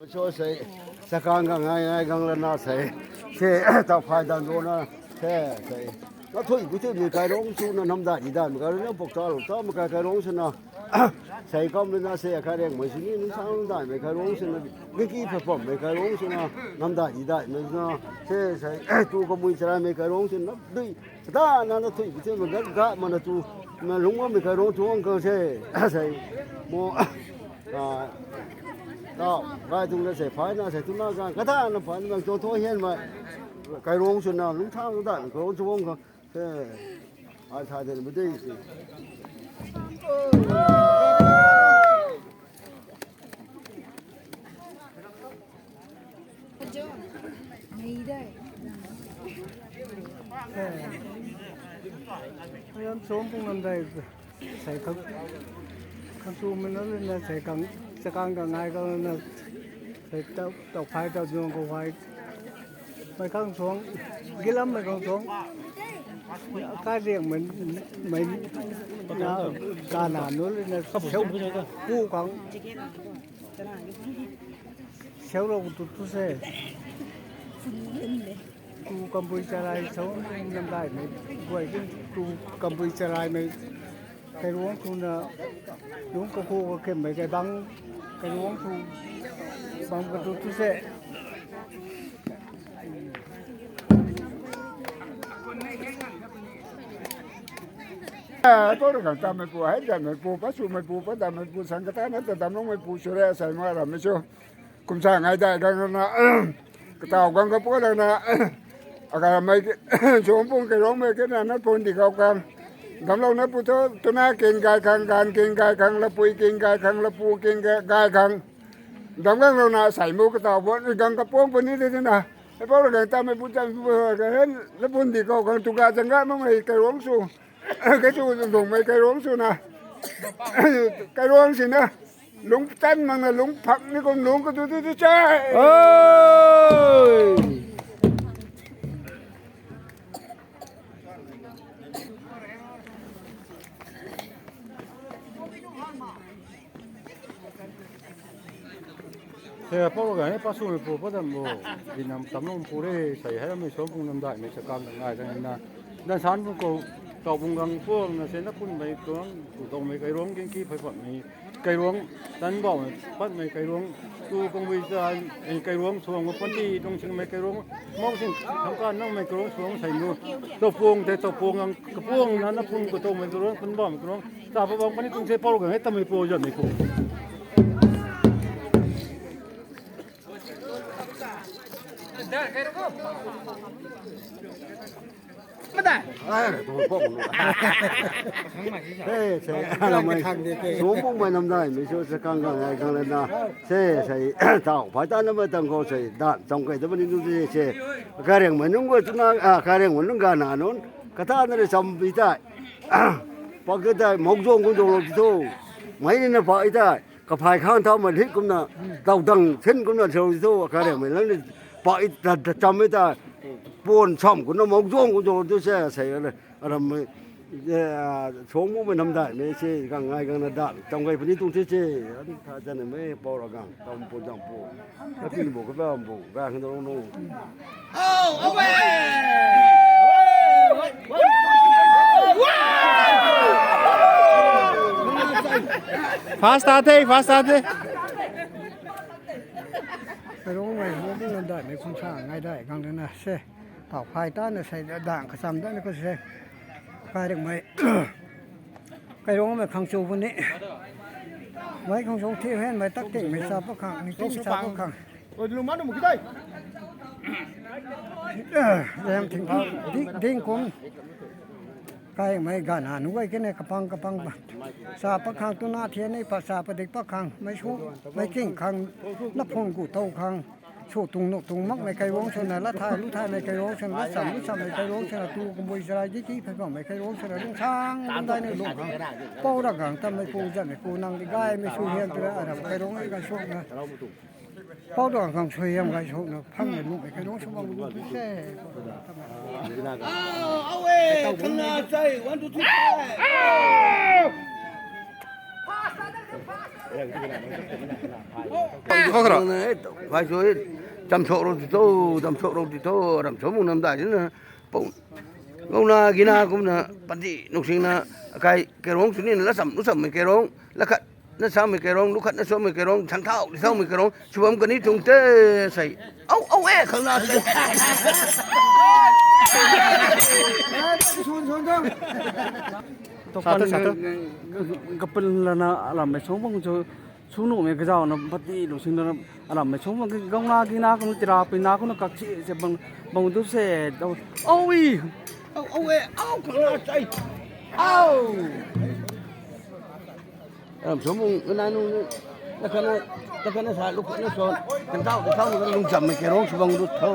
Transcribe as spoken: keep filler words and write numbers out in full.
So sei, chakang gang ngai ngai gang lana sei, se, ta phai dan do na, se, sei. Na thui bu thui mi kai rong su na nam dai di dai mi kai rong pok ta lo ta mi kai kai rong su na. Sei kam na sei kai reng mai su ni nung sang dai mi kai rong su na, ni ki pha pom mi kai rong su na, nam dai di dai mi na, se, sei, tu ka mui chara mi kai rong su na, dui, ta na na thui bu thui mi ga ga ma na tu, na lung ma mi kai rong tu ang ka se, sei, mo. Ah, tau, gai tuang na sei, phai na sei, tu na gan, kata na phai na, cho tho hian mai. Kai rong su na, lung thang da, kai rong su wong ka. He, ai tha de bu de. Ayam som pung nam dai. Sei khang, khang tu mei na le na sei khang, chakang gang ngai gang na sei tau, tau phai tau zuang khou phai. Mei khang suang, gilam mei khang suang. Kai riang mei, mei na ga na nu le na seu pu khang. Seu rou tu tu se. Tu kambui charai sau nam dai mei, guay kin tu kambui charai mei, kai ruang tu na, lungc kakhu kakhem mei kai bang, kai ruang tu bang katu tu se. Pau rui gang tammeipu, hei zanmeipu, pasumeipu, padameipu, sang kata na ta damlungmeipu sw re, asei ma rammei sw. Kum sa ngai dai gang na, katau gang kapu lang na, akaramei, suangpung kairuangmei kena na pun di kau khang. Damlou na pu thu, tuna king gai khang, gan king gai khang, lapui king gai khang, lapu king gai khang. Dam gang lou na, asei mu katau bu, gang kapuang puni di na. Hei pau rui gang tammeipu, zanmeipu, na pun di kau khang, tu ga zang ga makmei kairuang sw. Kaitu zungmei kairuang sw na. Kairuang si na. Lungc tan mak na lungc phak ni kum lungc katu tu tu cha. Oi. Sei pau gang hei pasumeipu, padameipu, dinam tamlungpu re, sei hei mei suangpung nam daimei chakang ngai gang na. Dan san pung kou, kau pung gang puang na sei na punmei tuang, tu tangmei kairuang, gingki phey patmei kairuang, tanbauhmei patmei kairuang, tu kungmei ta, kairuang suang ma pati tuang singmei kairuang, mau sing thangkan nangmei kairuang suang sei nu. Topung tei topung ang kapuang na na pung katangmei kairuang, tanbauhmei kairuang. Sa pa bang pani tung se pau gang hei tammeipu zanmeipu. Madai. Ai, tu pok nu. Hei, sei, alamei. Suangpungmei nam daimei sw, chakang gang ai gang le na. Sei, sei, tau, phai ta namei tang khou sei, dan, chang kai ta pani nu sei, sei. Kairuangmei nunc guay tu na, ah, kairuangmei nunc ga na nunc. Kata na rui cham pi tai. Pak ke tai, mok zong kum zong lou ti thu. Mei ni na pak i tai. Kaphai khang thau ma hit kumna, tau dang sen kumna thau thu, kairuangmei lang ni, pa i ta, ta cham i ta, pon cham kumna, mok zong kum zong tu se, sei le, aram mei, eh, suangpungmei nam daimei sei, gang ngai gang na dan, cham kai pani tung se se, an tha zan mei, pau ra gang, tam pun zang pu, ka pin bu, ka bam bu, gang hin dong nung. Fast tat the, fast tat the. Kairuangmei, suangpung nam daimei kum sa ngai dai gang na se. Tau phai ta na sei dang kacham da na ko se. Kairuangmei. Kairuangmei khang chu puni. Mei khang chu thi hen mei tak ting mei sa pa khang, ni ting sa pa khang. Oi, lu ma nu mu ki dai. Em ting pa, ding, ding kum. Kairuangmei ga na nu guay kene kapang, kapang pa. Sa pa khang tu na thian ni pa sa pa dik pa khang. Mei su, mei king khang. Na phung gu tau khang. Su tung nu tung makmei kairuang sw na, la thai lu thaimei kairuang sw na, la cham lu chammei kairuang sw na, tu kungmei charai di ki phey bangmei kairuang sw na, lung sang lung dai ni lung khang. Pau ra gang tammeipu, zanmeipu nang di gaymei sw hiam tu ra, aram kairuang ai ga sw na. Pau ra gang sw hiam gai sw na, phang na lungmei kairuang sw bang lu tu se. Awe, thang na chai, one, two, three, four. Khou khou rou. Phai sui, cham sou rou ti tho, cham sou rou ti tho, ram sou mung nam dai na. Pou, ngau na gina kumna, pandi nungsing na, akai kerong suni na, la sam, lu sam mei kerong, la khat, na sam mei kerong, lu khat, na sam mei kerong, thang thau, di thau mei kerong, subam kani tung te, sei. Au, au, eh, khang na, sei. Sa tu, sa tu. Kapil lana alam mei song bang chu, sung nuh mei kazau na pati lu sing na alam mei song bang gong na gina kum tira pui na kum na kak si se bang, bang du se, au, au, i, au, au, e, au, khang na, sei. Au. Alam song bang na nung, na kana, na kana sa lu kana so, kan tau, kan tau, na lung cham mei kerong subam du tho.